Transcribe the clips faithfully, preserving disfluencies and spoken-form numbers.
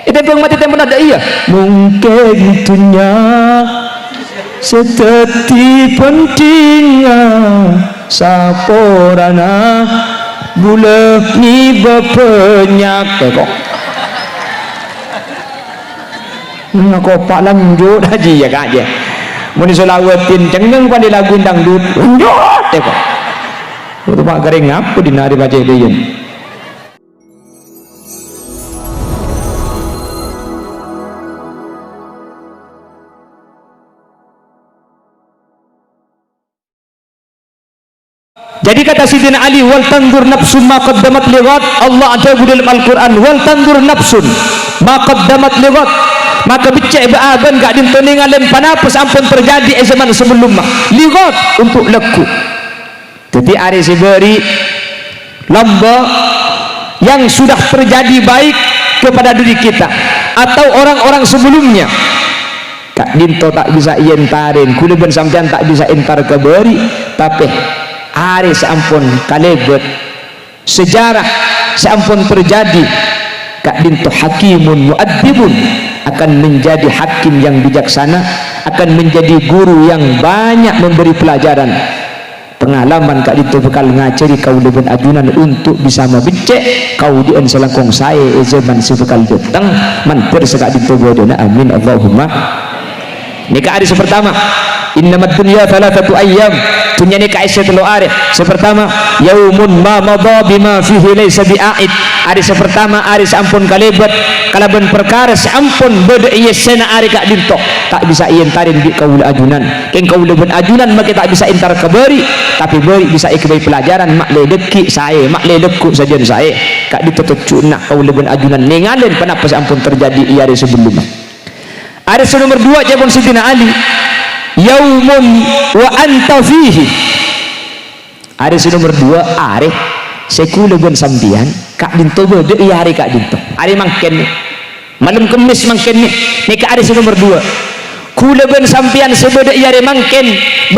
Ètèmbhâng matè tempona dâ' iyâ. Mungkin dhunnya sè dhâddhi bhândhingnga saporana bulâ ngibâ bânnya'. Tèko. Ngakopa' lanjut haji ya, Kak, ya. Mon èsolawatin cengngeng padâ lagu dangdut. Lanjut, tèko. Itu Pak Kering apa di nari baca itu, Yun? Jadi kata Sidina Ali, "Wal tanzur nafsun ma qaddamat li ghad." Allah adhâbu dalam Al-Qur'an, "Wal tanzur nafsun ma qaddamat li ghad." Maka beccè' bâ-, abâ'na ka'dinto nèngalè ponapa sè ampon terjadi è zaman sebelumma. Li ghad, untuk lagghu'. Dhâddhi arè sè bâri' lamba yang sudah terjadi baik kepada diri kita atau orang-orang sebelumnya. Ka'dinto ta' bisa èentarè, kaulâ bân sampèyan ta' bisa entar ka bâri', tapè arè sè ampon kalèbât, sejarah sè ampon terjadi, ka'dinto hakimun mu'addibun akan menjadi hakim yang bijaksana, akan menjadi guru yang banyak memberi pelajaran. Pengalaman ka'dinto bhâkal ngajhâri kaulâ bân ajunan untuk bisa mabeccè' kaodi'ân sè langkong saè è zaman sè bhâkal dâteng, mandhâr sè ka'dinto bâdâna. Amin, Allahumma. Nèka arè sè partama. Innamad dunya thalathatu ayyam. Dhunnya nèka èssè tello arè. Sè partama, yaumun ma madha bima fihi laisa bi'aid. Arè sè partama, arè sè ampon kalèbât kalabân parkara sè ampon bâdâ è essèna arè ka'dinto. Ta' bisa èentarè bi' kaulâ ajunan. Kèng kaulâ bân ajunan makè ta' bisa entar ka bâri', tapè bâri' bisa èghâbây pelajaran, ma'lè dhâggi' saè, ma'lè lagghu' sajân saè. Ka'dinto tojjhuna kaulâ bân ajunan nèngalè ponapa sè ampon terjadi è arè sabellunna. Arè sè nomer duwâ', ca'èpon Sidina Ali, "Yaumun wa anta fihi." Arè sè nomer duwâ', arè sè kaulâ bân sampèyan ka'dinto bâdâ è arè ka'dinto. Arè mangkèn, malem Kemmès mangkèn, nèka arè sè nomer duwâ'. Kaulâ bân sampèyan sè bâdâ è arè mangkèn,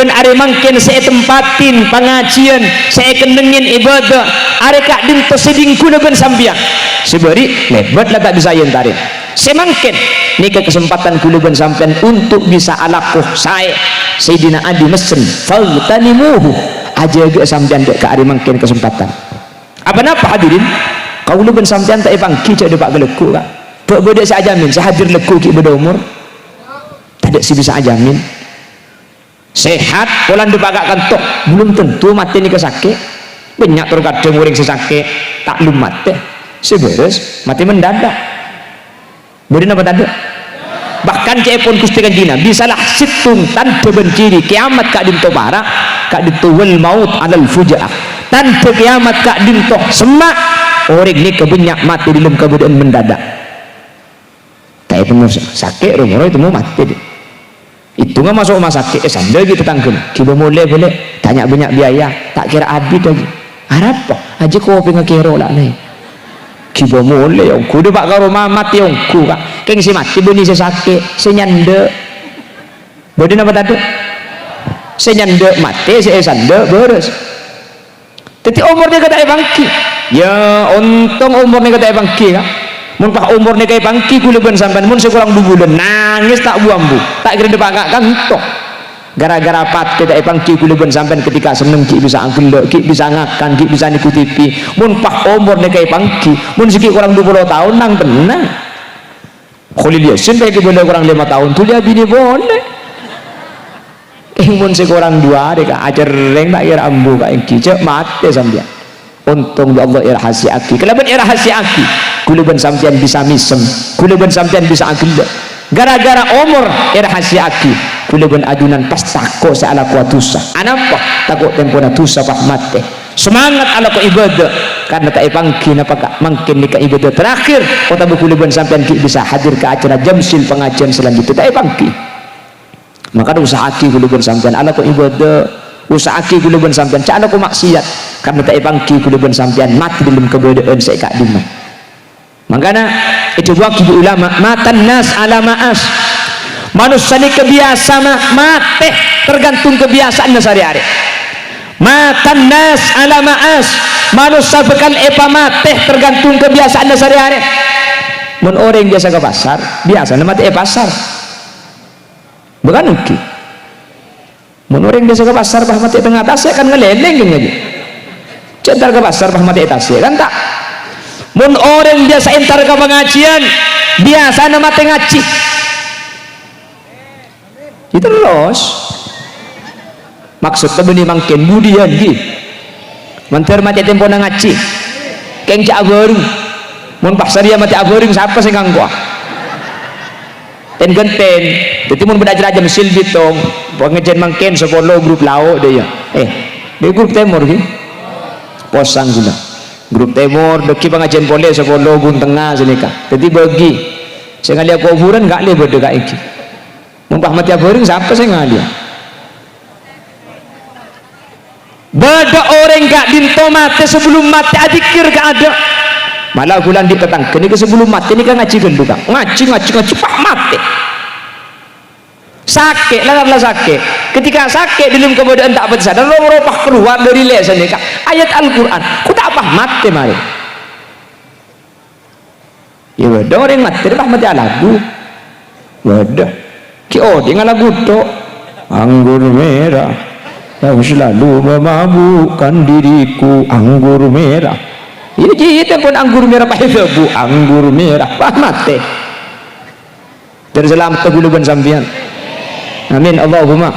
bân arè mangkèn sè ètempatin pangajiyân, sè èkennengngè ibadah, arè ka'dinto sè dhing kaulâ bân sampèyan. Sè bâri' lèbât la ta' bisa èentarè. Sè mangkèn, nèka kasempatan kaulâ bân sampèyan untuk bisa alako saè. Sayyidina Ali messen, "Faghtanimuhu." Ajâgâ sampèyan dâ' ka arè mangkèn kasempatan. Apa napa, hadirin? Kaulâ bân sampèyan ta' èpangghi jhâ' dâpa' ka lagghu', Ka'. Bâ' bâdâ sè ajhâmin, sè hadir lagghu' ghi' bâdâ omor? Tadâ' sè bisa ajhâmin. Sehat, pola dâpa' ka kanto, belum tentu matè nèka sakè'. Bânnya' tor kadhâng orèng sè sakè' ta' lum matè, sè bârâs matè mendadak. Bâdâ napa tadâ'? Bahkan ca'èpon Ghustè Kanjeng Nabi, salah sèttong tandhâ bân ciri kèyamat ka'dinto para', ka'dinto wal maut alal fujaah. Tandhâ kèyamat ka'dinto semma', orèng nèka bânnya' matè dâlem kabâdâ'ân mendadak. Ta' ètemmo sa-, sakè', ro-moro ètemmo matè, dhi. Ètongnga maso' rumah sakè', èsandhâ ghi' tatangghâna. Ghibâ molè bâli, ta' nya'-bânnya' biaya, ta' kèra abit, Haji. Arapa? Haji kopèngnga kèro la, nè. Ghibâ molè, ongghu dâpa' ka roma matè, ongghu, Ka'. Kèng sè matè bânnè sè sakè', sè nyandhâ. Bâdâ napa tadâ'? Sè nyandhâ matè, sè èsandhâ bârâs. Dâddhi, omor nèka ta' èpangghi. Ya, ontong omor nèka ta' èpangghi, Ka'. Mon pas omor nèka èpangghi kaulâ bân sampèyan, mon sè korang du bulân, nangès ta' bu-ambu, ta' kèra dâpa' ka kanto. Gara-gara patè ta' èpangghi kaulâ bân sampèyan, ketika senneng ghi' bisa aghellâ', ghi' bisa ngakan, ghi' bisa nèko T V. Mon pas omor nèka èpangghi, mon sè ghi' korang du polo taon, nang-tennang. Kholil Yasin pèghi bâlâ korang lèma taon, dhuli abinè polè. Kèng mon sè korang du arè, Ka', acerrèng ta' kèra ambu, Ka', ènggi, jhâ' matè sampèyan. Ontong bi' Allah èrahasiya'aghi. Kalabân èrahasiya'aghi, kaulâ bân sampèyan bisa mèsem, kaulâ bân sampèyan bisa aghellâ'. Gara-gara omor èrahasiya'aghi, kaulâ bân ajunan pas tako' sè alakowa dhusa. Anapa? Tako' tempona dhusa pas matè. Semangat alako ibadah, karna ta' èpangghi napa, Ka', mangkèn nèka ibadah terakhir, otabâ kaulâ bân sampèyan ghi' bisa hadir ka acara jamsil pangajiân selanjutnya, ta' èpangghi. Maka usaha'aghi kaulâ bân sampèyan alako ibadah, usaha'aghi kaulâ bân sampèyan jhâ' alako maksiat, karna ta' èpangghi kaulâ bân sampèyan matè dâlem kabâdâ'ân sè ka'dimma. Mangkana èdhâbuwaghi bi' ulama, "Matan nas ala ma as." Manossa nèka biyasa ma-, matè tergantung kabiyasa'anna sarè-arè. "Matan nas ala ma as." Manossa bhâkal èpamatè tergantung kabiyasa'anna sarè-arè. Mon orèng biyasa ka pasar, biyasana matè è pasar. Bukan ènggi. Mon orèng biyasa ka pasar, pas matè è tengnga tasè', kan ngalèlèng, kan, ngajhi. Jhâ' entar ka pasar, pas matè è tasè', kan ta'? Mon orèng biyasa entar ka pangajiân, biyasana matè ngajhi. Ghi terros. Maksodda bânnè mangkèn budiyân, ghi? Mandhâr matè tempona ngajhi. Kèng jhâ' abhâreng. Mon pas rèya matè abhâreng, sapa sè ngangkowa? Ten-ghânten. Dhâddhi mon bâdâ acara jam sil bâtong, pangajiyân mangkèn sapolo grup lao', dâ' iyâ. Eh, dâ' grup tèmor, ghi? Posang ghulâ. Grup tèmor, dâgghi' pangajiyân polè sapolo ghun tengnga sanèka. Dhâddhi bâgi. Sè ngalèya kobhurân, ghâ' lè bâdâ ka'ènggi. Mon pas matè abhâreng, sapa sè ngalèya? Bâdâ orèng ka'dinto matè, sabellum matè adzikkèr ka adâ'. Mala ghulâ andi' tatangghâ nèka sabellum matè nèka ngajhi ghâllu, Ka'. Ngajhi, ngajhi, ngajhi, pas matè. Sakè', la, la sakè'. Ketika sakè', dâlem kabâdâ'ân ta' patè sadar, ro-, ro-, pas kalowar dâri lèsanna, Ka'. Ayat Al-Qur'an. Ko' ta' pas matè marè. Iyâ, bâdâ orèng matè, pas matè alagu. Bâdâ. Ghi' odi' ngalagu to'. Anggur merah yang selalu memabukkan diriku, anggur merah. Iyâ, jiyâ tempon anggur merah, pas èdhâbu, anggur merah, pas matè. Dhâddhi salamet ghulâ bân sampèyan. Amin, Allahumma.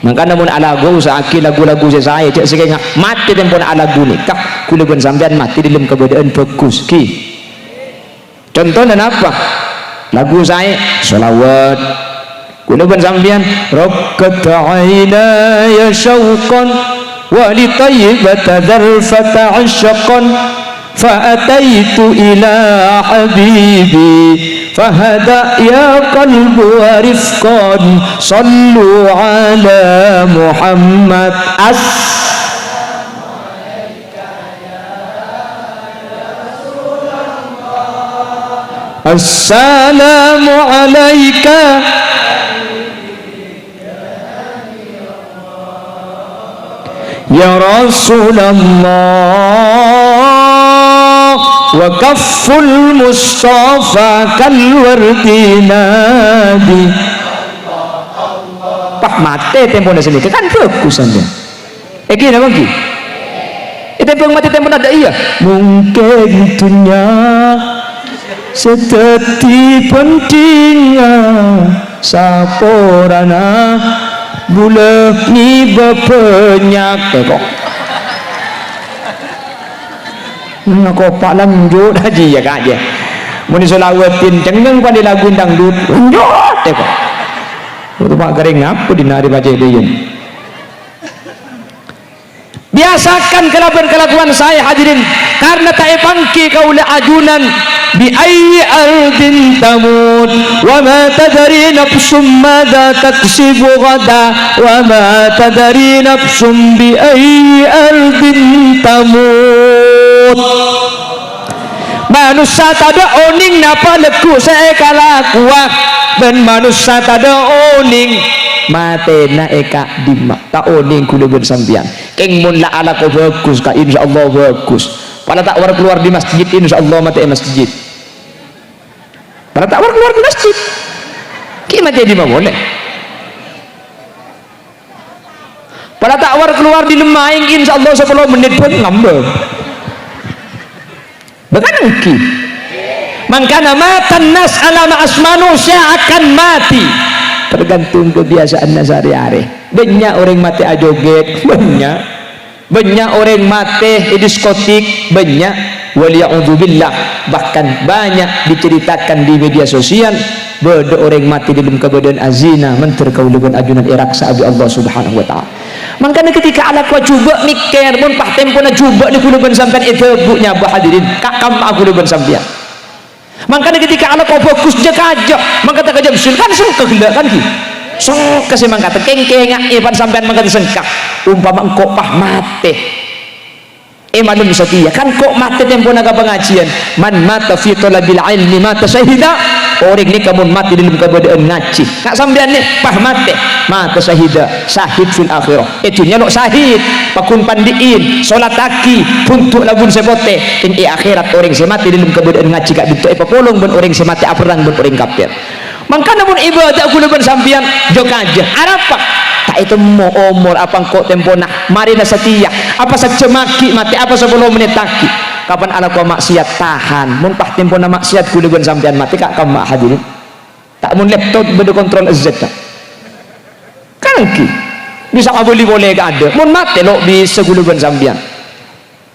Mangkana mon alagu, usa'aghi lagu-lagu sè saè, jhâ' sè kènga'. Matè tempona alagu nèka, ghulâ bân sampèyan matè dâlem kabâdâ'ân bhâghus, ghi. Contona napa? Lagu saè, sholawat. Ghulâ bân sampèyan, "Raqqat 'ainaya syauqan, wa li Thaibata dzarfata 'isyqan, fa ataitu ila habibi, fa hada ya qalbu wa rifqan, shallu 'ala Muhammad." As- Assalamu alaika. Ya Rasulullah, wa kafful Mustafa kal wardi nadi. Pas matè tempona sanèka, kan bhâghus sampèyan. Èngghi napa èngghi? Ètèmbhâng matè tempona dâ' iyâ. Mungkin dhunnya sè dhâddhi bhândhingnga saporana bulâ ngibâ bânnya' tèko. Nakopa' lanjut haji ya, Ka', ya. Mon èsolawatin cengngeng pandhi lagu dangdut, lanjut tèko. Itu Pak Kering apa di nari pajak dia? Biasakan kalabân kalakowan saè, hadirin, karna ta' èpangghi kaulâ ajunan, "Bi ayyi ardin tamut, wa ma tadri nafsum madza taksibu ghada, wa ma tadri nafsum bi ayyi ardin tamut." Manossa tadâ' onèng napa lagghu' sè èkalakowa, bân manossa tadâ' onèng matèna è ka'dimma. Ta' onèng ghulâ bân sampèyan. Kèng mon la alako bhâghus, Ka', insyaallah bhâghus. Pola ta' war-kalowar di masjid, insyaallah matè è masjid. Pola ta' war-kalowar di masjid. Ghi' matè è dimma polè? Pola ta' war-kalowar di lemmaèng, insyaallah sapolo mennit pon ngambâng. Bâkal èngghi. Mangkana matan nas alama as manusia akan mati. Tergantung kebiasaanna sehari-hari. Bânnya' orèng matè ajoget, bânnya'. Bânnya' orèng matè è diskotik, bânnya'. Waliya'udzubillah, bahkan banyak diceritakan di media sosial, bâdâ orèng matè dâlem kabâdâ'ân azina, mandhâr kaulâ bân ajunan èraksa bi' Allah Subhanahu wa Ta'ala. Mangkana ketika alako jhubâ' mèkkèr, mon pas tempona jhubâ' nè ghulâ bân sampèyan èdhâbu nyabâ, hadirin, ka' kamma'a ghulâ bân sampèyan. Mangkana ketika alako bhâghus jhâ' kajâ, mangkata ka jam sil, kan sengka ghellâ', kan, ghi? Sengka sè mangkata, kèng-kènga'è pan sampèyan mangkata sengka. Ompama engko' pas matè. È malem satèya, kan ko' matè tempona ka pangajiân. "Man mata fi thalabil ilmi mata syahida." Orèng nèka mon matè dâlem kabâdâ'ân ngajhi. Ka' sampèyan nè, pas matè, matè syahida, syahid fil akhirah. È dhunnya lo' syahid, pagghun pandi'in, solattaghi, bhunto' labun sè potè. Kèng è akhèrat orèng sè matè dâlem kabâdâ'ân ngajhi ka'dinto èpapolong bân orèng sè matè aperrang bân orèng kafir. Mangkana mon ibâdâ ghulâ bân sampèyan, jhâ' kajâ. Arapa? Ta' ètemmo omor apa engko' tempona, marèna satèya, apa sajjhemmaghi matè, apa sapolo mennèttaghi. Kapan alako maksiat, tahan. Mon pas tempona maksiat ghulâ bân sampèyan matè, ka' kamma hadirin. Ta' mon laptop bâdâ kontrol Z, ta'? Kan èngghi. Bisa abâli polè ka adâ'. Mon matè lo' bisa ghulâ bân sampèyan.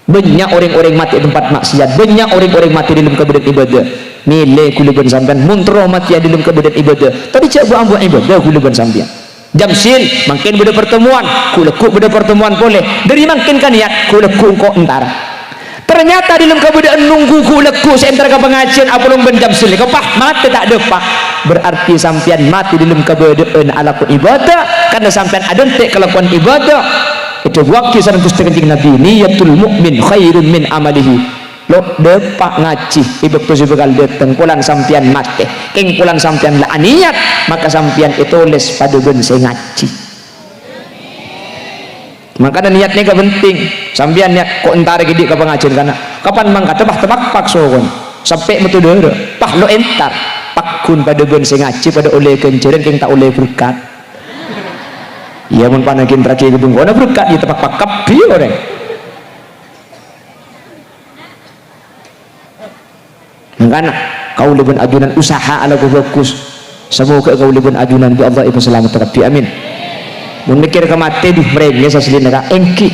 Bânnya' orèng-orèng matè è tempat maksiat, bânnya' orèng-orèng matè dâlem kabâdâ'ân ibâdâ. Mèlè ghulâ bân sampèyan, mon terro matèya dâlem kabâdâ'ân ibâdâ, tapè jhâ' bu-ambu ibâdâ ghulâ bân sampèyan. Jam sin, mangkèn bâdâ pertemuan, ghu' lagghu' bâdâ pertemuan polè. Dâri mangkèn kanèyat, ghu' lagghu' engko' entar. Ternyata dâlem kabâdâ'ân nongghu ghu' lagghu' sè entar ka pangajiân apolong bân jam sin, pas matè ta' dâpa'. Berarti sampèyan matè dâlem kabâdâ'ân alako ibâdâ, karna sampèyan adhânte' kalakowan ibâdâ. Èdhâbuwâghi sareng Ghustè Kanjeng Nabi, "Niyatul mu'min khairun min amalihi." Lo' dâpa' ngajhi è bâkto sè bhâkal dâteng, polana sampèyan matè. Kèng polana sampèyan la anèyat, maka sampèyan ètolès padâ bân sè ngajhi. Mangkana nèyat nèka penting. Sampèyan nèyat, "Ko' entar ghi' dhi' ka pangajiân kana'." Kapan mangkada pas tepakpak sokona. Sampè' metto dârâ. Pas lo' entar. Pagghun padâ bân sè ngajhi padâ ollè ghânjhârân kèng ta' ollè berkat. Iyâ, mon panèka entarraghi ka bengkona berkat, iyâ tepakpak kabbhi orèng. Mangkana, kaulâ bân ajunan usaha alako bhâghus. Samoga kaulâ bân ajunan bi' Allah èpasalamet kabbhi. Amin. Mon mèkkèr ka matè, dhu, mrèngès asllina, Ka'. Èngghi.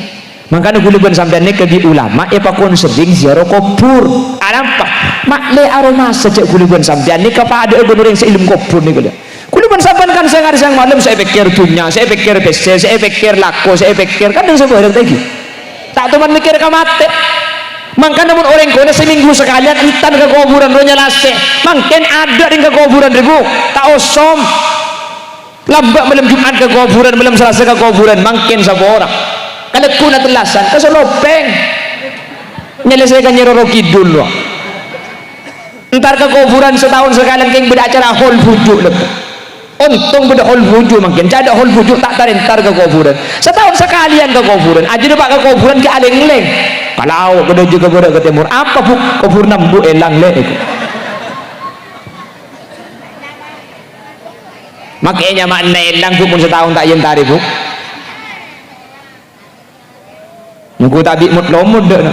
Mangkana ghulâ bân sampèyan nèka bi' ulama èpakonseling ziarah kobhur. Arapa? Ma'lè aromasa jhâ' ghulâ bân sampèyan nèka padâ'â bân orèng sè è dâlem kobhur nèka, lho. Ghulâ bân sampèyan kan sèhari sèhang malem sè èpèkkèr dhunnya, sè èpèkkèr pèssè, sè èpèkkèr lako, sè èpèkkèr kadhâng sè bhârâng ta' èngghi. Ta' toman mèkkèr ka matè. Mangkana mon orèng ghuna samènggu sakalèyan entar ka kobhurân roh nyalasè. Mangkèn adâ' rèng ka kobhurân rèbu, ta' osom. Lambâ' malem Jum'at ka kobhurân, malem Salasa ka kobhurân, mangkèn sapora. Kalagghu'na tellasan, ka Solopèng. Nyalasè ka Nyi Roro Kidul, wa. Entar ka kobhurân sataon sakalèyan kèng bâdâ acara haul buju' lebbi. Ontong bâdâ haul buju' mangkèn, jhâ' adâ' haul buju' ta' tar-entar ka kobhurân. Sataon sakalèyan ka kobhurân, ajâ dâpa' ka kobhurân ghi' alèng-lèng. Kalao ka dâjâ ka bârâ' ka tèmor, apa, Bu'? Kobhurânna embu' èlang, Lè', èko. Makè nyamana èlang, Bu', mon sataon ta' èentarè, Bu'. Nèko ta' bi' mot-lomot dâ'na.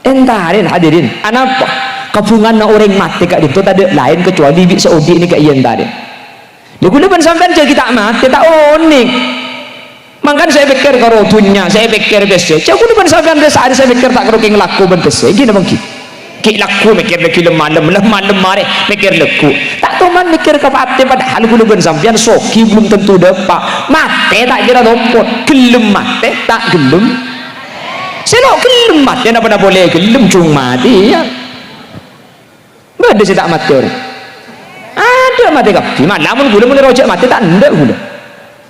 Èntarè, hadirin. Anapa? Kabhungaanna orèng matè ka'dinto tadâ' laèn kacobâli bi' sè odi' nèka èentarè. Lha ghulâ bân sampèyan jhâ' ghi' ta' matè, ta' onèng. Mangkana sè èpèkkèr karo dhunnya, sè èpèkkèr pèssè. Jhâ' ghulâ bân sampèyan rè-, saarè sè èpèkkèr ta' karo kèng lako bân pèssè. Ghi' napa èngghi? Ghi' lako mèkkèr lagi lem-malem, lem-malem marè mèkkèr lako. Ta' toman mèkkèr ka matè, padahal ghulâ bân sampèyan soghi belum tentu dâpa'. Matè ta' kèra lopot, ghellem matè ta' ghellem. Sè lo' ghellem matè, napa-napa ollè ghellem, jhung matè, iyâ. Bâdâ sè ta' matè orèng. Adâ' matè kabbhi, malah mon ghulâ mon èrojâ' matè ta' endâ' ghulâ.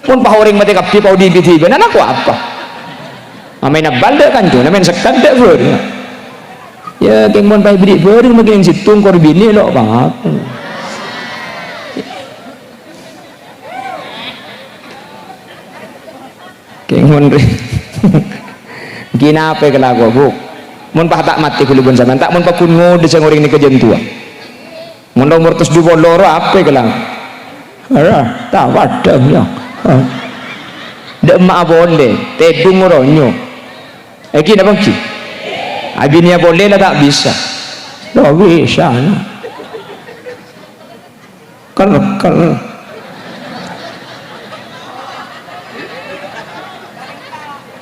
Mon pas orèng matè kabbhi, pas odi' bi-dhibi'ân, alako apa? Amèn abbal dâ' kancana, amèn sekkat dâ' bhâreng. Iyâ, kèng mon pas èberri' bhâreng, makè neng sèttong kor binè lo' apa-apa. Kèng mon rè-, ghi' napa kalako, Bu'? Mon pas ta' matè ghulâ bân sampèyan, ta' mon pagghun ngodâ sè orèng nèka jhân towa. Mon omor tos dhu polo ro apa kala? Ara, ta' padâ, iyâ. Dâ' emma'a polè, tèdung ro nyo. Èngghi napa èngghi? Abinèya polè la ta' bisa. Lo' bisa, no. Kel-, kel-.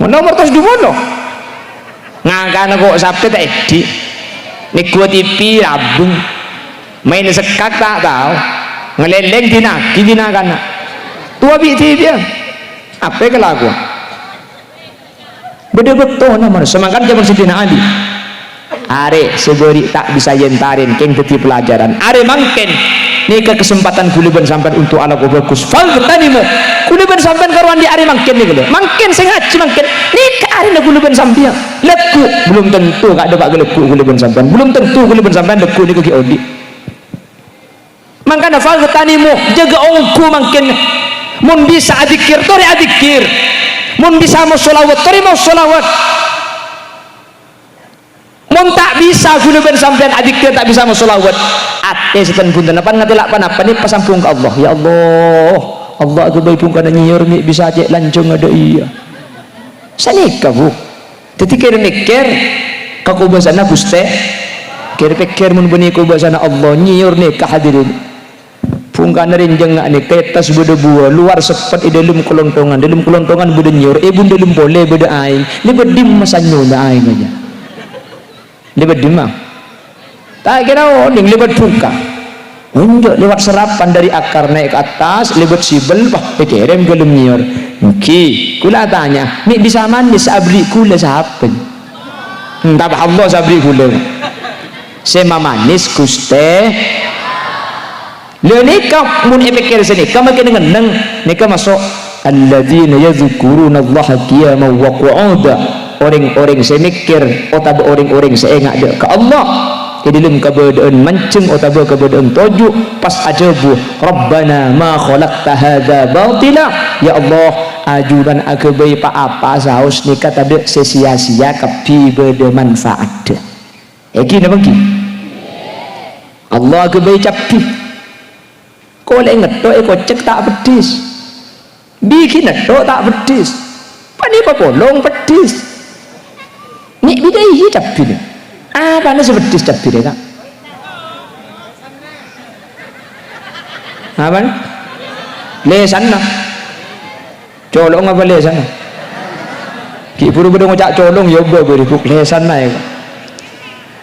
Mon omor tos dhu polo. Ngakana ko' sapè ta' edi'. Nègghuwâ T V rabung. Maèn sekkak ta' tao. Ngalèlèng dinaghi dinakana. Towa bi' dhibi'ân. Apa kalakowan? Bâdâ bâktona manossa. Mangkana jhâman Sayyidina Ali. Arè sè bâri' ta' bisa èentarè kèng dhâddhi pelajaran. Arè mangkèn nèka kasempadhân ghulâ bân sampèyan untuk alako bhâghus. Faghtanimu. Ghulâ bân sampèyan karowa andi' arè mangkèn nèka lho. Mangkèn sè ngajhi mangkèn. Nèka arèna ghulâ bân sampèyan. Lagghu'. Belum tentu ka' dâpa' ka lagghu' ghulâ bân sampèyan. Belum tentu ghulâ bân sampèyan lagghu' nèka ghi' odi'. Mangkana, "Faghtanimu," jâgâ ongghu mangkèn. Mon bisa adzikkèr, torè adzikkèr. Mon bisa maos shalawat, torè maos shalawat. Mon ta' bisa ghulâ bân sampèyan adzikkèr, ta' bisa maos shalawat, atè sètan bhunten. Pan ngatèla' pan-apa nèka pasambhung ka Allah. "Ya Allah, Allah aghâbây bhungkana nyèyor, mè' bisa cè' lanjhâng adâ' iyâ." Sanèka, Bu. Dhâddhi kèr-mèkkèr ka kobâsana Ghustè. Kèr-pèkkèr mon bânnè kobâsana Allah, nyèyor nèka, hadirin. Bhungkana rènjhângnga nèka, è attas bâdâ buwâ, lowar seppet, è dâlem kalonthongan, dâlem kalonthongan bâdâ nyèyor, è bun dâlem polè bâdâ aèng. Lèbât dimma sanyona aèng rèya? Lèbât dimma? Ta' kèra onèng, lèbât bhungka. Onjhâ' lèbât serapan dâri akar naè' ka attas, lèbât sibel, wah, èkèrèm ghâlem nyèyor. Èngghi, kaulâ atanya, mè' bisa manis sè aberri' ghulâ sapa? Entara Allah sè aberri' ghulâ. Sè mamanès Ghustè. Lha nèka, mon èpèkkèr sanèka, makkè neng-enneng. Nèka maso', "Alladzina yadzkurunallaha qiyaman wa qu'uda." Orèng-orèng sè mèkkèr otabâ orèng-orèng sè enga' dâ' ka Allah è dâlem kabâdâ'ân manjheng otabâ kabâdâ'ân toju', pas adhâbu, "Rabbana ma khalaqta hadza batila." Ya Allah, ajunan aghâbây pa-apa saos nèka tadâ' sè sia-sia, kabbhi bâdâ manfaatdhâ. Èngghi napa èngghi? Allah aghâbây cabbhi. Kolè' ngetto' è kocek ta' peddhis. Bigina tho' ta' peddhis. Panèka polong peddhis. Nè' bidâ iyâ cabbhina. Apana sè peddhis cabbhina, Ka'? Apana? Lèsanna. Colo'na apa lèsanna? Ghi' buru padâ ngoca' colo'na, yâ, bâ-, bârâ, Bu, lèsanna, yâ.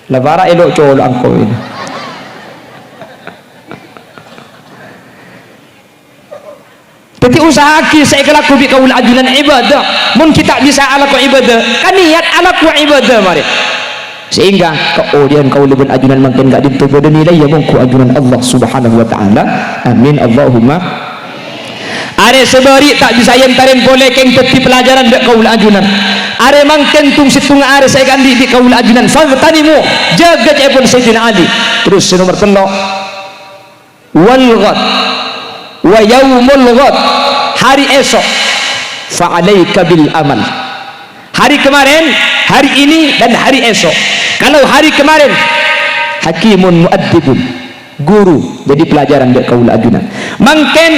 La para' èlo' colo' engko' ini. Dhâddhi, usaha'aghi sè èkalako bi' kaulâ ajunan ibadah. Mon ghi' ta' bisa alako ibadah, kanèyat alako ibadah, marè. Sehingga kaodi'ân kaulâ bân ajunan mangkèn ka'dinto bâdâ nilai è mongghu ajunan Allah Subhanahu wa Ta'ala. Amin, Allahumma. Arè sè bâri' ta' bisa èentarè polè kèng dhâddhi pelajaran dâ' kaulâ ajunan. Arè mangkèn tong-sèttongnga arè sè èkaandi' bi' kaulâ ajunan. Faghtanimu, jâgâ ca'èpon Sayyidina Ali. Terros sè nomer tello'. Wal ghad, wa yaumul ghad, hari esok. Fa alaika bil amal. Hari kemarin, hari ini, dan hari esok. Kalau hari kemarin, hakimun muaddibun, guru, jadi pelajaran dâ' kaulâ ajunan. Mangkèn,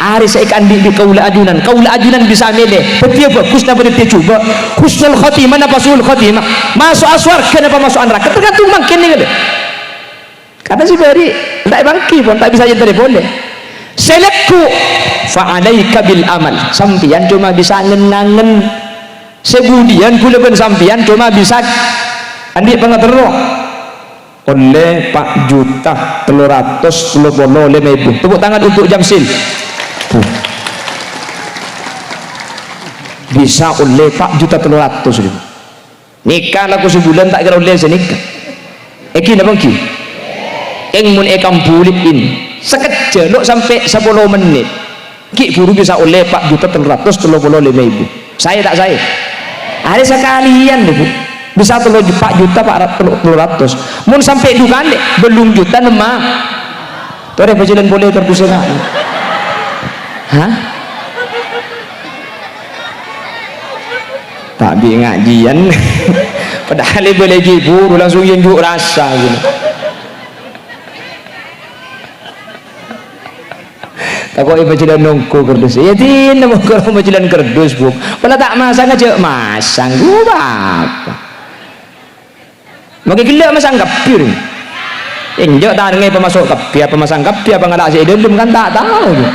arè sè èkaandi' bi' kaulâ ajunan, kaulâ ajunan bisa mèlè, dhâddhiyâ bhâghus napa dhâddhiyâ jhubâ', husnul khotimah napa su'ul khotimah, maso'a sowarghâ napa maso'a naraka, tergantung mangkèn nèka. Karna sè bâri' ta' èpangghi pon, ta' bisa èentarè polè. Sè lagghu', fa alaika bil amal. Sampèyan coma bisa ngen-ngangen. Sè budiyân kaulâ bân sampèyan coma bisa andi' pangaterro. Ollè pa' juta tello ratos tello polo lèma èbu. Tepuk tangan untuk Jamsil. Tuh. Bisa ollè pa' juta tello ratos, lho. Nèka lako sabulân ta' kèra ollè sanèka. Èngghi napa èngghi? Kèng mon èkambuli'in, sakejjhâ' lo' sampè' sapolo mennit, ghi' buru bisa ollè pa' juta tello ratos tello polo lèma èbu. Saè ta' saè? Arè sakalèyan, Bu. Bisa tello ju-, pa' juta pa' ra-, tello, tello ratos. Mon sampè' du kalè, bâllung juta nemma. Torè bâjâlân polè kardusè, Ka'. Hah? Ta' bi' ngajiyân. Padahal bâlâi ghi' buru langsung èyonjhu' rassa, gitu. Tako' è bâjâlân nongko kardus. Yâ, dinah mongko bâjâlân kardus, Bu. Pola ta' masang, ajjhâ' masang. Bu, apa? Mangkè ghellâ' masang kabbhi, rè. Enjâ' tarèngè pamaso' kabbhi, apa masang kabbhi, apa ngala' sè è dâlem, kan ta' tao, rè.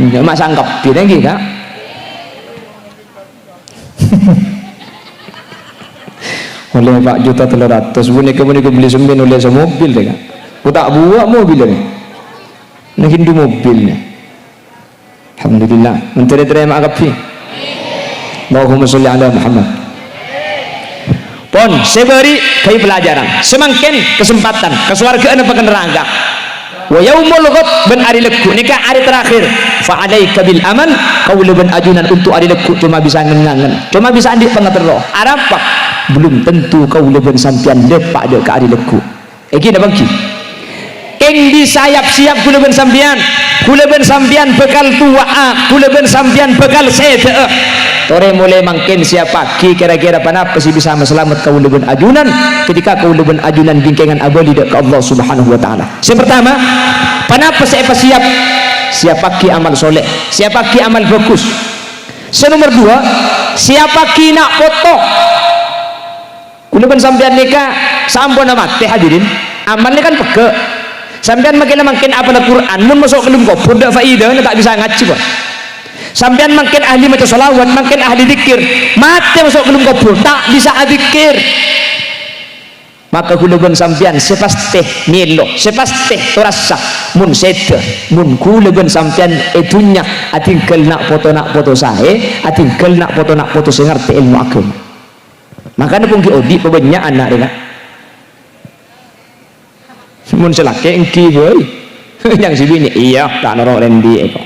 Enjâ' masang kabbhi, nèngghi, Ka'. Ollè pa' juta tello ratos, punèka, punèka bellè semmèn ollè samobil, rè, Ka'. Ko ta' buwâ' mobil, rè. Nang Hindu mobil, rè. Alhamdulillah, mènta ètarèma kabbhi. Allahumma sholli ala Muhammad. Pon, sè bâri' ghâbây pelajaran. Sè mangkèn kasempatan, ka sowarghâ napa ka naraka. Wa yaumul ghad, bân arè lagghu', nèka arè terakhir. Fa alaika bil amal, kaulâ bân ajunan untuk arè lagghu' coma bisa ngen-ngangen, coma bisa andi' pangaterro. Arapa? Belum tentu kaulâ bân sampèyan dâpa' dâ' ka arè lagghu'. Èngghi napa èngghi? Kèng bisa yap-siyap kaulâ bân sampèyan. Kaulâ bân sampèyan bhâkal towa'a, kaulâ bân sampèyan bhâkal sèdhâ'â. Torè molaè mangkèn sèyapaghi kèra-kèra ponapa sè bisa masalamet kaulâ bân ajunan ketika kaulâ bân ajunan bingkèngan abâli dâ' ka Allah Subhanahu wa Ta'ala. Sè partama, ponapa sè èpasèyap? Sèyapaghi amal soleh, sèyapaghi amal bhâghus. Sè nomer duwâ', sèyapaghi na' poto. Kaulâ bân sampèyan nèka saamponna matè, hadirin. Amal nèka kan peggâ'. Sampèyan makè la mangkèn apal Qur'an, mon maso' ka dâlem kobhur, tadâ' faèdana, ta' bisa ngajhi, bâ. Sampèyan mangkèn ahli maca shalawat, mangkèn ahli dzikir, matè maso' ka dâlem kobhur, ta' bisa adzikir. Maka kaulâ bân sampèyan sè pastè mèlo, sè pastè torassa, mon sèdhâ, mon kaulâ bân sampèyan è dhunnya adhingghâl na' poto-na' poto saè, adhingghâl na' poto-na' poto sè ngartè èlmo aghâma. Makana pongghi odi' pabânnya'an na' rèya. Mon sè lakè' ènggi bhâi. Yang sè binè', iyâ, ta' noro' rèndi' èko.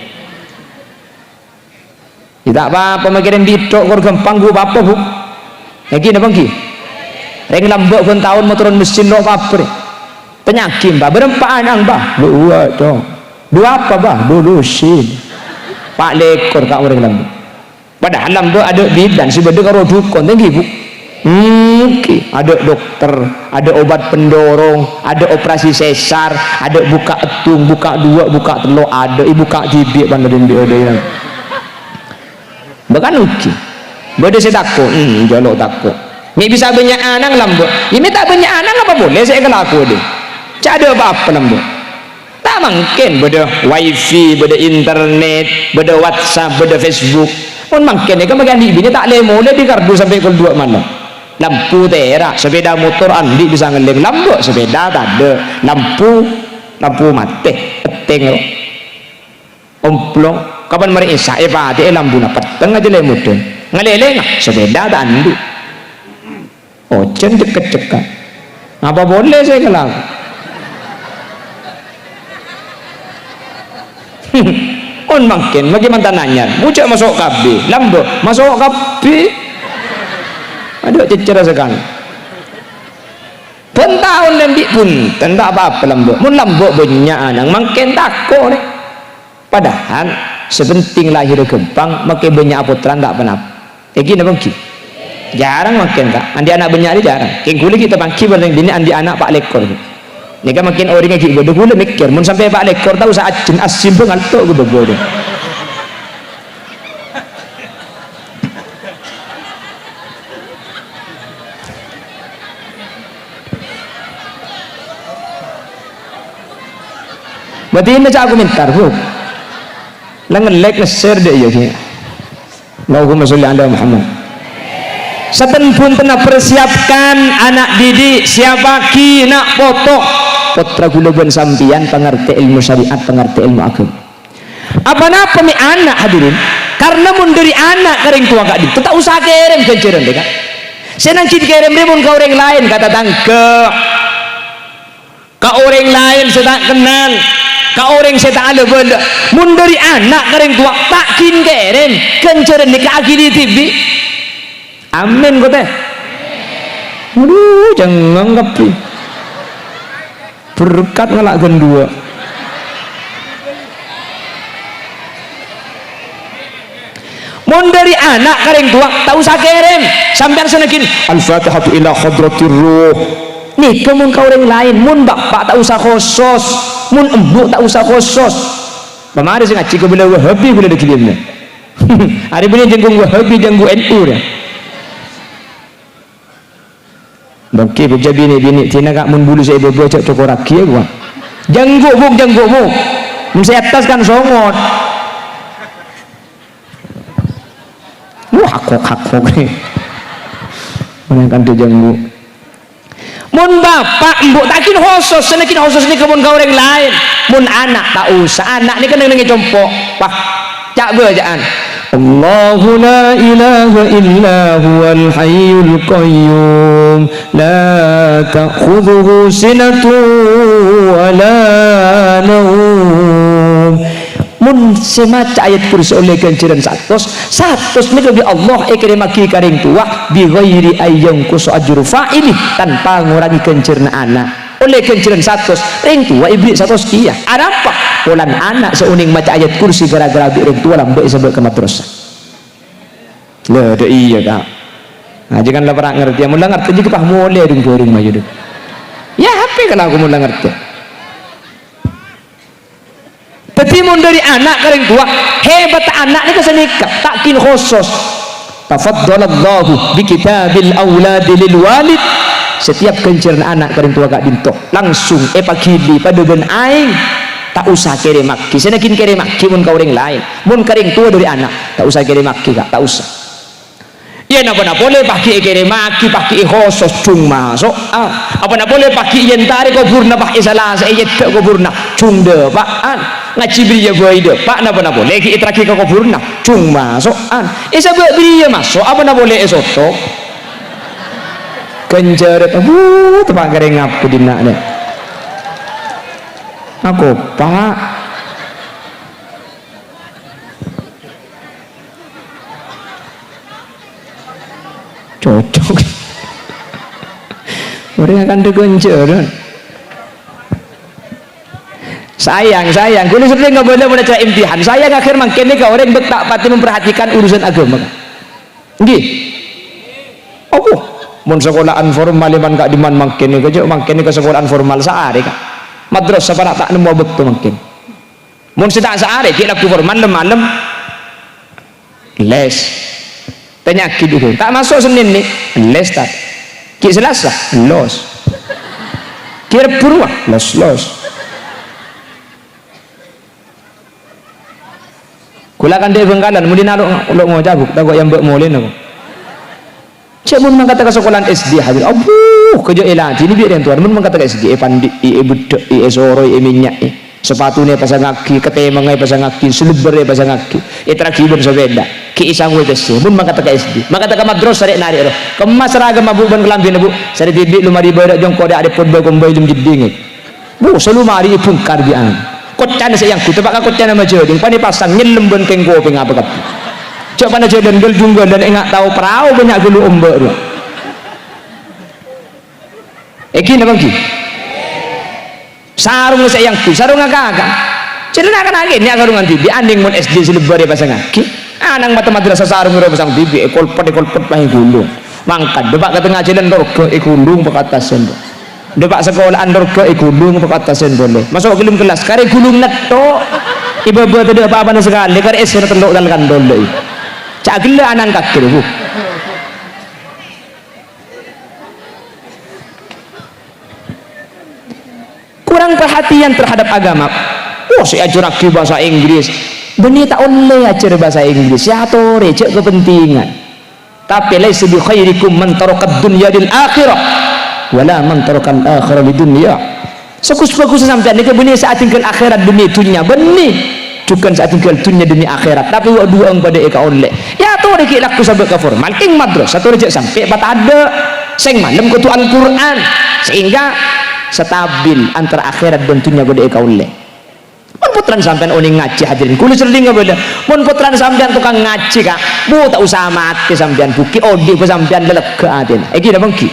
Yâ ta' pa-apa, makè rèndi' tok kor ghâmpang, ghu pa-apa, Bu. Ènggi napa ènggi? Rèng lambâ' bân taon motoron mesin lo' pabrik. Tanya'aghi, Mbah, bârâmpa ana', Mbah? Lo' duwâ', Cong. Duwâ' apa, Mbah? Duwâ' lusin. Pa' lèkor ka orèng lambâ'. Padahal lambâ' adâ' bidan sè bâdâ karo dhukon, ta' ènggi, Bu? Ènggi, adâ' dokter, adâ' obat pendorong, adâ' operasi sesar, adâ' buka' èdhung, buka' duwâ', buka' tello', adâ' èbuka' dhibi' panèka dhibi' adâ'. Bahkan ènggi. Bâdâ sè tako', hmm, jhâ' lo' tako'. Mè' bisa bânnya' ana' lambâ'. Yâ mè' ta' bânnya' ana' apa polè sè èkalako, dhi? Cè' adâ' pa-apa lambâ'. Ta' mangkèn bâdâ wifi, bâdâ internet, bâdâ WhatsApp, bâdâ Facebook. Mon mangkèn nèka makè andi' binè ta' lè-molè dâri kardus sampè' kol duwâ' malem. Lampu tèra', sepeda motor andi' bisa ngellèng, lambâ' sepeda tadâ', lampu, lampu matè, pettèng ro. Omplong, kapan marè isya' èpatè'è lampuna, pettèng ajâ lè-modhâng. Ngalèlènga, sepeda ta' andi'. Ojhân cekka'-cekka'. Apa polè sè èkalako? Mon mangkèn, makè mantan anyar. Bujâ maso' kabbhi. Lambâ', maso' kabbhi. Adâ' cècèrra sakalè. Bân taon lè andi' bhunten, ta' pa-apa lambâ'. Mon lambâ' bânnya' ana', mangkèn tako', rè. Padahal, sè penting lahèrra ghâmpang, makè bânnya' pottrana ta' ponapa. Ènggi napa ènggi? Jhârâng mangkèn, ta'? Andi' ana' bânnya' rè jhârâng. Kèng ghulâ ghi' tapangghi bâreng binè andi' ana' pa' lèkor. Nèka mangkèn orèngnga ghi' bâdâ, ghulâ mèkkèr, mon sampè' pa' lèkor, ta' osa ajân, assimbhâng alto' ghâbây bâdâ. Bâdina ca' komentar, Bu. La ngellèk nèsèr dâ' iyâ, ghi. Allahumma sholli ala Muhammad. Saten bhuntenna persiapkan anak didik, siapaghi na' poto. Pottra ghulâ bân sampèyan pangartè èlmo syariat, pangartè èlmo aghâma. Apa-napa mè' ana', hadirin? Karna mon dâri ana' ka rèng towa ka'dinto, ta' osa kèrèm ghânjhârân, rè, kan? Sè nangghing kèrèm rè mon ka orèng laèn, ka tatangghâ, ka orèng laèn sè ta' kennal, ka orèng sè ta' la-bâlâ. Mon dâri ana' ka rèng towa, ta' ghin kèrèm, ghânjhârân nèka aghili dhibi'. Amin, kote. Adu, cengngeng kabbhi. Berkat ngala' ghân duwâ'. Mon dâri ana' ka rèng towa, ta' osa kèrèm. Sampèyan sè nangghing, "Al-Fatihatu ila hadratir ruh." Nèka mon ka orèng laèn, mon bapa' ta' osa khosos, mon embu' ta' osa khosos. Pamarè sè ngajhi kabâlâ Wahabi ghulâ dâgghi' dhimma. Arè binè jhângghu' Wahabi, jhângghu' N U, ya. Bângkè, bhâjâ binè-binè dinna, Ka', mon bulu sè è bâbâ jhâ' cokorraghi, ya, ghuwâ. Jhângghu', Bu', jhângghu', Bu'. Mon sè attas kan songot. Wuh, hakok-hakok. Mon kan dâ' jhângghu'. Mon bapa', embu' ta' ghin hosos, sè ghin hosos nèka mon ka orèng laèn. Mon ana' ta' osa, ana' nèka neng-neng è compo'. Wah, ca' bâjâ'ân. Allahu la ilaha illa huwal hayyul qayyum, la ta'khudzuhu sinatun wa la naum. Mon sè maca ayat kursi ollè ghânjhârân satos, satos nèka bi' Allah èkèrèmaghi ka rèng towa, bi ghairi ayyanqusa ajru fa'ili, tanpa ngorangè ghânjhârânna ana'. Ollè ghânjhârân satos, rèng towa èberri' satos kèya. Arapa? Polana ana' sè onèng maca ayat kursi ghârâ-ghârâ bi' rèng towa lambâ' èsabâ' ka madrasah. Lha, dâ' iyâ, Ka'. Nah, jhâ' kan la para' ngartè. Mon la ngartè, jhâ' pas molè rèng-bhârèng mayu, dâ'. Iyâ, hapè kala aku mon la ngartè. Dhâddhi, mon dhâri ana' ka rèng towa, hebat ana' nèka sanèka, ta' kèng khosos. Tafaddalallahu bi kitabil auladi lil walid. Setiap ghânjhârân ana' ka rèng towa ka'dinto, langsung èpaghili padâ bân aèng. Ta' osa kèrèmmaghi, sè naghin kèrèmmaghi mon ka orèng laèn. Mon ka rèng towa dhâri ana', ta' osa kèrèmmaghi, Ka', ta' osa. Iyâ, napa-napa polè paghi' èkèrèmmaghi, paghi' èkhosos, jhung maso'an. Apa-napa polè paghi' èentarè kobhurrâ, pas èsalasè èyèddhâ kobhurrâ, jhung dâpa'an. Ngajhi bâriyâ bhâi dâpa', napa-napa polè ghi' èterraghi ka kobhurrâ, jhung maso'an. Èsabâ' bâriyâ maso', apa-napa polè èsotok. Ghânjhârân, abu, teppa' kèrèng apa dinna' nè. Akopa'. Cocok. Orèng akan dukun jodoh. Sayang, sayang. Kaulâ serrèng ngabâlâ mon acara imtihan. Sayang, akhèr mangkèn nèka orèng bâk ta' patè memperhatikan urusan aghâma. Ngghi. Apa? Mon sakola'an formal, man ka'dimman mangkèn nèka, jhâ' mangkèn nèka sakola'an formal saarè, Ka'. Madrasah para' ta' nemmo bâkto mangkèn. Mon sè ta' saarè, ghi' lagghu formal lem-malem. Les. Tanya'aghi dhu-, "Ta' maso' Sennèn, Ni'?" "Les, Tad." "Ghi' Salasa?" "Los." "Ghi' Rebbhu rowa?" "Los-los." Kaulâ kan dâ' Bhângkalan, mon dinna' lo', lo' ngoca', Bu, tako' yâ mbâ' molèna, Bu. Jhâ' mon mangkata ka sakola'an S D, hadir. Abu, kajâ èladhinè bi' rèng towana. Mon mangkata ka S D, èpandi'i, èbeddhâ'i, èsoro'i, èmènya'è. Sapatuna èpasangngaghi, katèmangnga èpasangngaghi, salèbbhârrâ èpasangngaghi. Èterraghi bân sapèda. Ghi' èsangoè pèssè. Mon mangkata ka S D. Mangkata ka madrasah rè'-narè' ro. Kemma saragamma, Bu, bân kalambhina, Bu. Sarè dhibi' lomari bârâ' jhungko' dâ' adâ' potbâ kombhâi lem jeddhingnga. Wuh, salomari èbhungkar bi' ana'. Koccana sè èangghuy, teppa' ka koccana majâding, panèpasang nyellem bân kèng kopèng apa kabbhi. Jhâ' pana jhâlân ghâl-jhungghâlân, enga' tao parao bânnya' ghâllu ombâ' rowa. Èngghi napa èngghi? Sarong sè èangghuy, sarong akaka. Jhâlân akana kènè' sarong dhibi', anèng mon S D salèbbhârrâ èpasangngaghi. Ana'na mata madrasah sarong rowa pasang dhibi', èkolpet, èkolpet, pas èghulung. Mangkat, dâpa' ka tengnga jhâlân, torghâ èghulung, pa' ka attas sèndhu. Dâpa' sakola'an, torghâ èghulung, pa' ka attas sèndhu. Maso' ka dâlem kellas, karè ghulung nètto'. È-bâbâ tadâ' pa-apana sakalè, karè èssèna tello' tal-kantol, dâi. Ca' ghellâ' ana'na kakè, Bu. Kurang perhatian terhadap agama. Oh, sè èajhârraghi bhâsa Inggris. Bânnè ta' ollè ajhâr bhâsa Inggris. Sè atorè, jhâ' kapentingan. Tapè, "Laisa bi khairikum man tarakad dunya lil akhirah, wala man tarakal akhirah lid dunya." Saghus-bhâghussa sampèyan nèka bânnè sè adhingghâl akhèrat demi dhunnya, bânnè. Jhughân sè adhingghâl dhunnya demi akhèrat, tapè wâ'-duwâ'ân padâ èkaollè. Yâ, torè ghi' lagghu sabâ' ka formal, kèng madrasah torè jhâ' sampè' patadâ'. Sèng malem kodhu Al-Qur'an, sehingga stabil antara akhèrat bân dhunnya padâ èkaollè. Mon pottrana sampèyan onèng ngajhi, hadirin, kaulâ serrèng ngabâlâ. Mon pottrana sampèyan tokang ngajhi, Ka', bu, ta' osa matè sampèyan, Bu, ghi' odi' bân sampèyan lalegghâ atèna. Èngghi napa èngghi?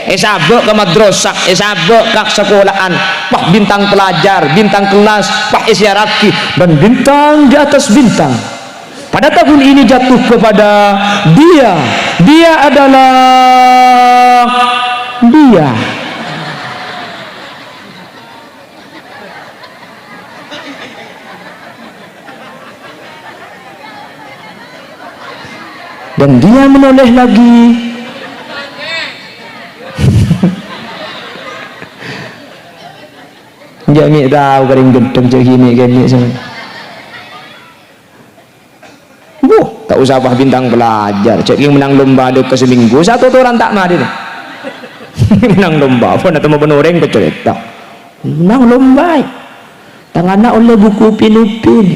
Èsabâ' ka madrasah, èsabâ' ka sakola'an, wah, bintang pelajar, bintang kelas, wah, èsèyarraghi, dan bintang di atas bintang. Pada tahun ini jatuh kepada dia. Dia adalah dia. Dan dia menoleh lagi. Jhâ' mè' tao karèng ghedheng jhâ' ghi' mè' kènè' sè. Buh, ta' osa pas bintang pelajar, jhâ' kèng mennang lomba dâ' ka samènggu, satotoran ta' marè, dâ. Mennang lomba, pon atemmo panorèng pacarèta. Mennang lomba, è. Tang ana' ollè buku Upin-Ipin.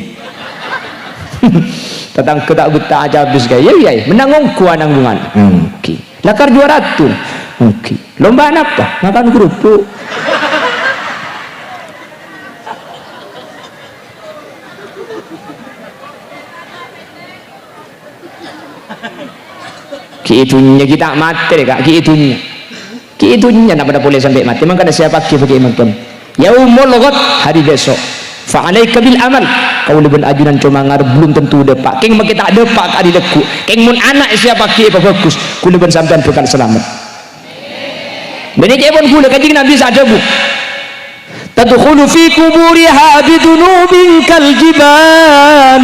Tatangghâ ta' bettah acabis, Ka'. Iyâ, iyâ, iyâ. Mennang ongghu ana' bungana. Èngghi. Lakar juara tuh. Èngghi. Lomba napa? Makan kerupuk. Ghi' è dhunnya ghi' ta' matè, Ka', ghi' è dhunnya. Ghi' È dhunnya napa polè sampè' matè, mangkana siapaghi bâgi mangkèn. Yaumul ghad, hari besok. Fa alaika bil amal. Kaulâ bân ajunan coma ngarep belum tentu dâpa'. Kèng makè ta' dâpa' ka dhi lagghu'. Kèng mon ana' siapaghi èpabhâghus, kaulâ bân sampèyan bhâkal salamet. Bânnè ca'èpon kaulâ, Kanjeng Nabi sè adhâbu, "Tadkhulu fi quburiha bi dzunubin kal jibal,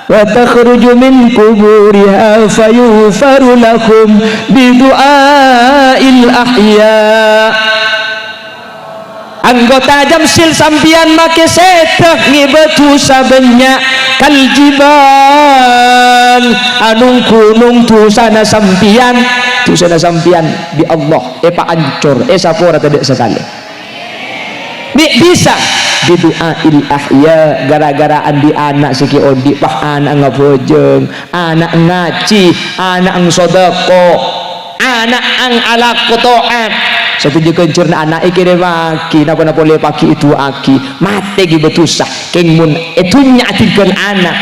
wa takhruju min quburiha fa yughfaru lahum bi du'ail ahya." Anggota jamsil sampèyan makè sèdhâ ngèbâ dhusa bânnya' kal jibal, anong ghunong dhusana sampèyan, dhusana sampèyan bi' Allah èpaancor, èsapora tadâ' sakalè. Mè' bisa bi du'ail ahya, gara-gara andi' ana' sè ghi' odi', pas ana' ngabhâjâng, ana' ngajhi, ana' sodâko, ana' alako to'at. Sadhâjâ ghânjhârânna ana' èkèrèmaghi, napa-napa polè paghi èdu'aaghi, matè ghi' bâdhusa. Kèng mon è dhunnya adhingghâl ana',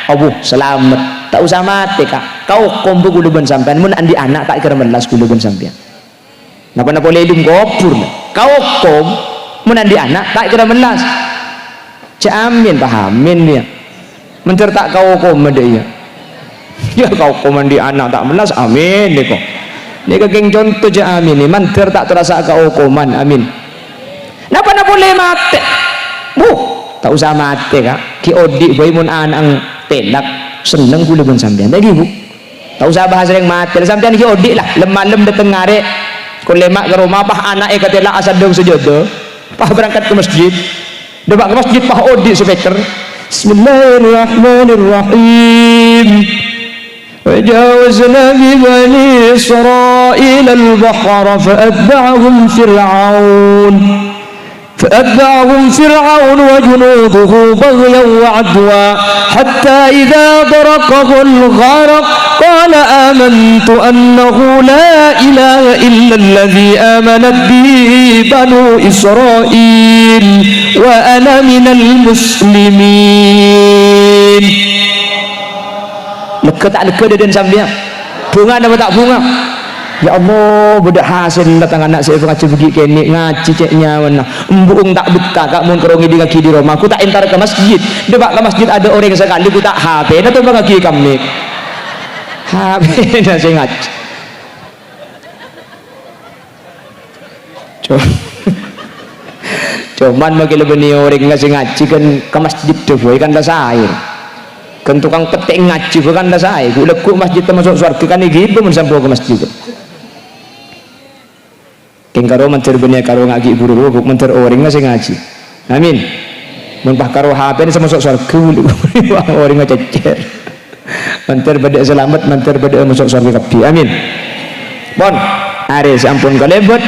abu, salamet. Ta' osa matè, Ka'. Kaokom bâ kaulâ bân sampèyan, mon andi' ana' ta' kèra mellas kaulâ bân sampèyan. Napa-napa polè è dâlem kobhur, kaokom, mon andi' ana', ta' kèra mellas. Jhâ' amin, pahamin, yâ. Mandhâr ta' kaokom, dâ' iyâ. Yâ, kaokom andi' ana' ta' mellas, amin, nèko. Nèko kèng conto, jhâ' amin, mandhâr ta' terasa kaokoman, amin. Napa-napa polè matè. Wuh, ta' osa matè, Ka'. Ghi' odi' bhâi mon ana'na tellak, senneng kaulâ bân sampèyan. Ta' ghi, Bu? Ta' osa bahas orèng matè. Sampèyan ghi' odi' la, lem-malem dâteng arè. Kol lèma' ka roma, pas ana'na katellak asandhâng sajâdâ. Pas berangkat ka masjid. Dâpa' ka masjid, pas odi' speaker. Bismillahirrahmanirrahim. وجاوزنا ببني إسرائيل البحر فأتبعهم فرعون فأتبعهم فرعون وجنوده بغيا وعدوا حتى إذا أدركه الغرق قال آمنت أنه لا إله إلا الذي آمنت به بنو إسرائيل وأنا من المسلمين. Lega ta' lega dhâdhân sampèyan? Bhunga napa ta' bhunga? Ya Allah, bâdâ hasèlla tang ana' sè èpangajhi bâgi' kènè', ngajhi cè' nyawana. Embu'eng ta' betah, Ka', mon karo ngèdingngaghi dâri roma, ghu ta' entar ka masjid. Dâpa' ka masjid adâ' orèng sakalè, ghu ta' H P-na tompangngaghi ka mik. H P-na sè ngajhi. Co-, Coman makè la bânnè orèng sè ngajhi kan ka masjid dâ bhâi kan la saè. Kan tokang pettè' ngajhi bhâi kan la saè. Ghu' lagghu' masjid tamaso' sowarghâ kan èghibâ mon sampo ka masjid. Kèng karo mandhâr bânnè karo ngaghi' buru-buru, Bu, mandhâr orèng sè ngajhi. Amin. Mon pas karo H P-na sè maso' sowarghâ, orèng ngacècèr. Mandhâr bâdâ salamet, mandhâr bâdâ maso' sowarghâ kabbhi. Amin. Pon, arè sè ampon kalèbât,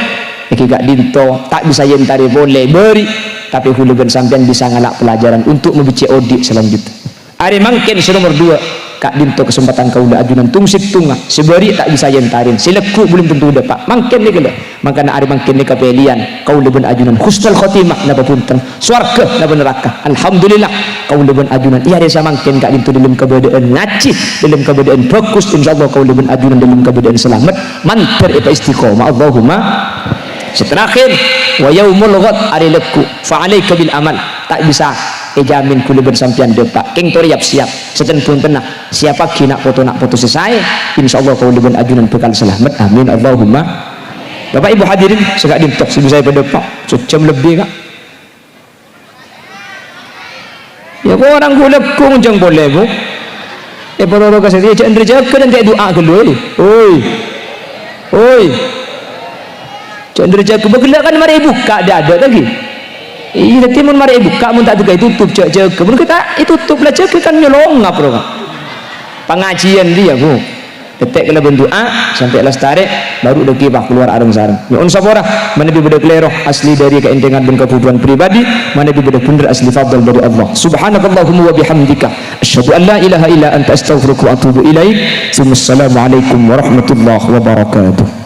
èngghi ka'dinto, ta' bisa èyentarè polè, bâri'. Tapè kaulâ bân sampèyan bisa ngala' pelajaran untuk mabecce' odi' selanjutnya. Arè mangkèn sè nomer duwâ', ka'dinto kasempadhân kaulâ ajunan tong-sèttonga, sè bâri' ta' bisa èyentarè, sè lagghu' belum tentu dâpa'. Mangkèn nèka lho, mangkana arè mangkèn nèka pèlèyan, kaulâ bân ajunan husnul khotimah napa bhunten, sowarghâ napa naraka. Alhamdulillah, kaulâ bân ajunan è arè samangkèn ka'dinto dâlem kabâdâ'ân ngajhi, dâlem kabâdâ'ân bhâghus, insyaallah kaulâ bân ajunan dâlem kabâdâ'ân salamet, mandhâr èpaistiqomah. Allahumma. Sè terakhir, wa yaumul ghad, arè lagghu', fa alaika bil amal, ta' bisa èjamin kaulâ bân sampèyan dâpa'. Kèng torè yap-siyap. Sajân bhuntenna, siyapaghi na' poto-na' poto sè saè, insyaallah kaulâ bân ajunan bhâkal salamet. Amin. Allahumma. Bapak Ibu hadirin, sè ka'dinto sè bisa èpadâpa', sajâm lebbi, Ka'. Yâ, korang ghu' lagghu' ngonjhâng polè, Bu. Èparoro ka sè jâ' ndâr jâgâ dântè' du'a ghâllu, è. Oi. Oi. Jâ' ndâr jâgâ, bâ ghellâ' kan marè èbukka' dâ'-adâ' lagi. Iyâ, dhâddhi mon marè èbukka', mon ta' dâgghâ ètotop, jâ' jâgâ. Mon ghi' ta' ètotop, la jâgâ kan nyolongap, ro, Ka'. Pangajiyân rèya, Bu. Tèttè' kalabân du'a, sampè' lastarè, baru dâgghi' pas kalowar areng-sareng. Nyo'on sapora, manabi bâdâ kalèro, asli dâri kaèntèngan bân kabhutowan pribadi, manabi bâdâ bhendher asli fadl dâri Allah. Subhanakallahumma wa bihamdika, asyhadu an la ilaha illa anta, astaghfiruka wa atubu ilaik. Tsummassalamualaikum warahmatullahi wabarakatuh.